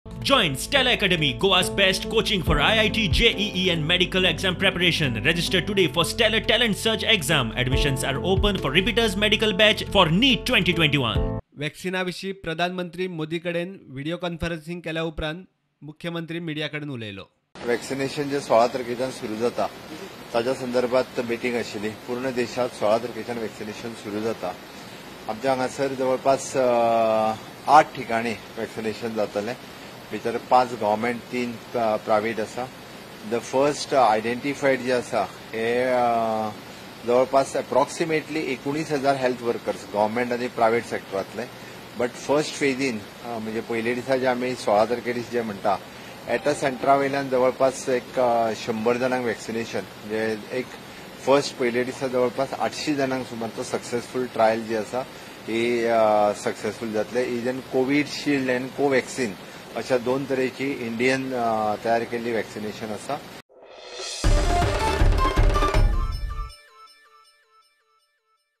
Join Stella Academy, Goa's best coaching for IIT, JEE and medical exam preparation. Register today for Stellar Talent Search exam. Admissions are open for repeaters medical batch for NEET 2021. वॅक्सिना विशीं प्रधानमंत्री मोदी कडेन video conferencing केल्या उपरांत मुख्यमंत्री media कडेन उलयलो. Vaccination जे 16 तारखेच्यान सुरू जाता ताच्या संदर्भात मिटींग आशिल्ली. पूर्ण देशात 16 तारखेच्यान वॅक्सिनेशन सुरू जाता. आमच्या हांगासर जवळपास 8 ठिकाणी वॅक्सिनेशन जातलें. भितर 5 गव्हर्मेंट, 3 प्रायव्हेट आसा. The first identified जे आसा हे जवळपास अप्रॉक्सिमेटली 19,000 हेल्थ वर्कर्स गव्हर्मेंट आनी प्रायव्हेट सेक्टरांतले. बट फर्स्ट फेजीन म्हणजे पयले दिसा जे आमी 16 तारखे दीस जे म्हणटा एका सेंटरा वयल्यान जवळपास एक 100 जाणांक वॅक्सिनेशन, म्हणजे एक फर्स्ट पयले दिसा जवळपास 800 जाणांक सुमार तो सक्सेसफूल ट्रायल जी आसा ही सक्सेसफूल जातले. ही जेन्ना कोविडशिल्ड आनी कोवॅक्सिन अशा 2 तरेची इंडियन तयार केल्ली वॅक्सिनेशन आसा.